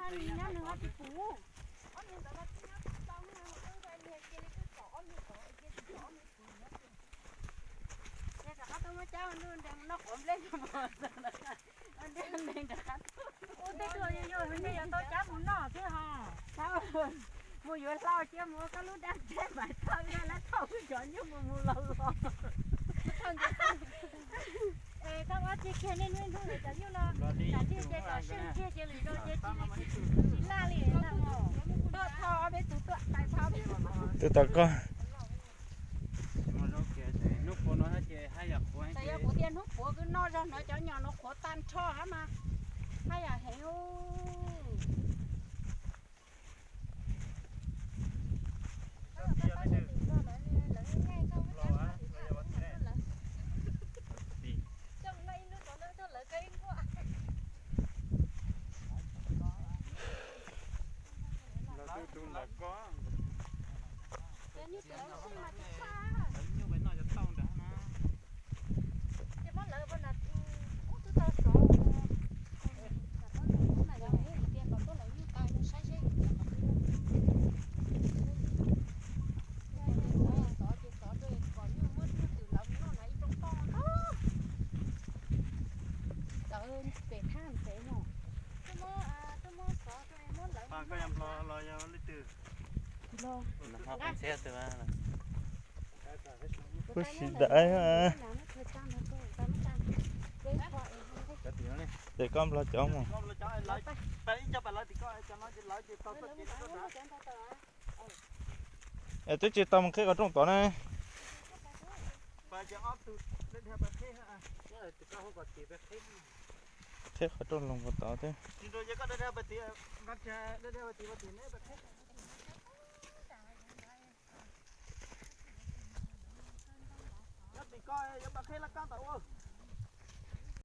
Li nyob nws ho tsis pum. Ob niag ntawd no tsis nyob tsis tau, nws cia li twb tom ob niag tod, cia tsis tom ob niag pum nyob. Rov qab tuaj muab cab nteeg noj quav nplej mus, nteeg rov qab tuaj. Ua tej tuaj yog yog nej yuav tau cab mus noj thiab ho. Mus yuav hlau cia mus ua koj lub dab teb mas thauj lab thauj wb cov nyuj mus mus los los. Es koj ua tsis kiag nej niaj hnub lawv cov nyuj no, tsam tiag ces tom sij kiag ces lwm zaus ces tsis laj li. Tau tho ob peb tus tuaj tais tho. Tus tom koj. Hnub puav no ces haj yam quav. Txawm yog kuv tias hnub puav kuv noj zog hnov cov nyom no qhuav tag nrho mas haj yam heev. Lawv tus ntawm ko. Lawv nyuj pem no cov tau ntawd na. Ces muab lawv ua nram ub twb tau sov. Tam muab tus ub na yog ub tias kom tuaj lawv nyuj tau saib seb yus tias kom twb sov ces sov rau kom nyuj muab nyuj twm lawv mus noj na ib rooj toj ntau. Txawv pem thaj pem no. Koj yog nplog los yog leej twg? Ntxhiab tus. Ua si daim. Ces koj nplog cov mus. Es twb tsis tau mus qhib qhov rooj tod na. Qhib qhov rooj loog puas tod thiab. Nyob tim ko yuav pas qhib laj kab ntawd ua.